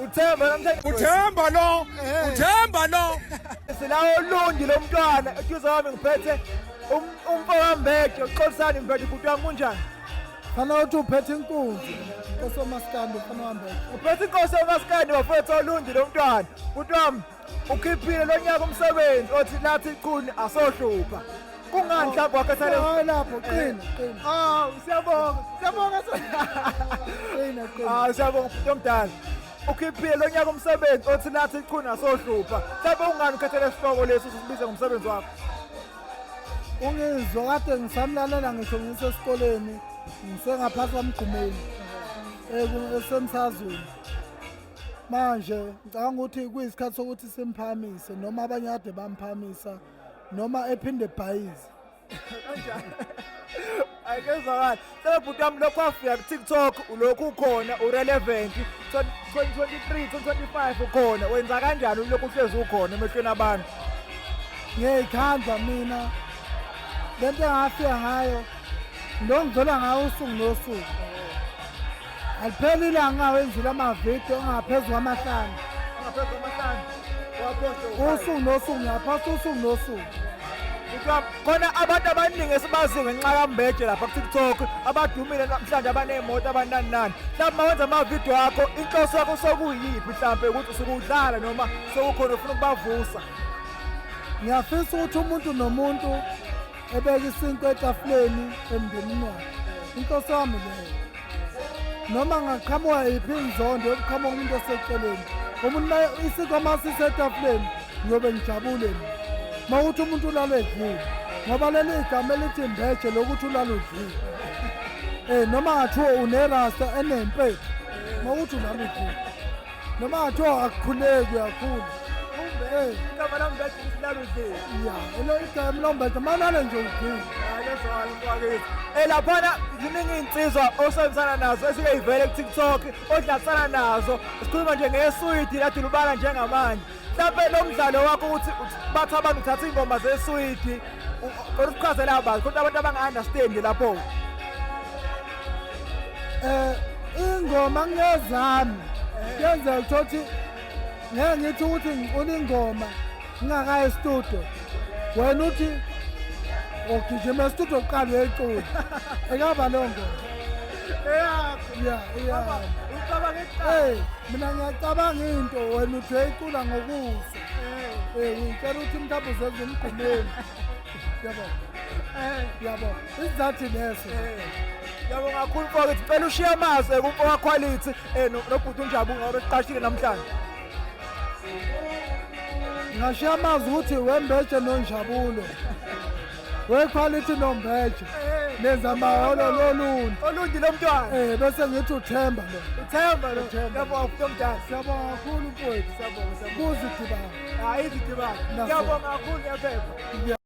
Uthemba namhlanje. Uthemba lo, uthemba lo. Silawo Olundi lo mntwana eduze kwami ngiphethe umfo kaMbethe, uXolisani Mbethe, bhuti wami kunjani? Fana uthi uphethe inkunzi inkosi yomaskandi ufana wambethe. Uphethe inkosi yomaskandi bafethu Olundi lo mntwana. Bhuti wami ukhiphile lo nyaka umsebenzi othi lathi iqhuni asohlupha. Kungani mhlawumbe wakhetha le Hayi lapho qina qina. Ah, siyabonga. Siyabonga. Qina qina. Ah, siyabonga bhuti omdala. Ukhiphile lo nyaka umsebenzi othi lathi iqhuni asohlupha. Mhlawumbe ungani ukhethe lesihloko lesi usibize ngomsebenzi wakho? Ungizwa kade ngisamlalela ngisho ngisesikoleni ngisengaphansi kwamgqumeni esemsazweni. Manje ngicabanga ukuthi kuyisikhathi sokuthi simphakamise noma abanye kade bamphakamisa noma ephinde ebhayize. Kanjani? Ayikezwakali. Sebe bhuti wami lokhu wafika ku-TikTok ulokhu ukhona urelevant 2023 2025 ukhona wenza kanjani ulokhu uhlezi ukhona emehlweni abantu? Ngiyayikhandla mina lento engafika ngayo lo ngizolwa ngayo usuku nosuku. Alipheli ilanga ngawenzile amavidiyo angaphezu kwamahlanu. Angaphezu kwamahlanu. Waphosta Usuku nosuku ngiyaphosta usuku nosuku. Kuthiwa khona abantu abaningi esibaziyo ngenxa kaMbeje lapha ku-TikTok abadumile namhlanje abaney'moto abanani nani. Mhlawumbe uma wenza amavidiyo akho inhloso yakho sokuyiphi mhlawumbe ukuthi usuke udlala noma sekukhona ufuna ukubavusa. Ngiyafisa ukuthi umuntu nomuntu ebeke isinkwa etafuleni emndenini wakhe. Inhloso yami leyo. Noma ngaqhamuka yiphi inzondo yokuqhamuka umuntu oseceleni. Umuntu isinkwa uma sisetafuleni ngiyobe ngijabule mina. Uma ukuthi umuntu ulala edlile. Ngoba leli igama elithi mbeje lokuthi ulala udlile. Noma ngathiwa unerasta enempepho. Uma ukuthi ulala udlile. Noma ngathiwa akukhuleki uyakhula. Igama lami Mbeje ukuthi ulala udlile. Ya, elo igama lombeje manale nje udlile. Hayi mfowethu. Laphana ziningi iy'nsizwa osebenzisana nazo esike y'vele ku-TikTok odlalisana nazo. Sikhuluma nje ngeswidi ladulubala njengamanje. Mhlawumbe lo mdlalo wakho ukuthi bathi abantu uthatha iy'ngoma zeswidi usichazele abantu kodwa abantu abanga-understand lapho. Ingoma ngezami. Kuyenzeka ukuthi ngeke ngithi ukuthi ngicula ingoma ngingakayi estudio. Wena uthi ugijima estudio kuqala uyayicula. Ekaba leyo ngoma. Eyakho. Ya, ya. Ucabanga ekuqala. Mina ngiyacabanga into wena uthi uyayicula ngokusa. Ngitshela ukuthi mhlawumbe uzenza umgqumeni. Yabo. Yabo. Isizathu leso. Ngiyabonga kakhulu mfowethu. Cela ushiye amazwi kumfo kaQuality nobhuti uNjabulo ngoba besiqashile namhlanje. Ngashiya amazwi ukuthi wembeje noNjabulo. WeQuality noMbeje. Nenza amaholo lolundi. Olundi lomntwana. Bese ngithi uThemba lo. Uthemba lo. Uthemba. Ngiyabonga bhuti omdala. Siyabonga kakhulu mfowethu. Siyabonga, siyabonga. Kuzidibana. Hayi izidibana. Naso. Ngiyabonga kakhulu ngiyaphepha.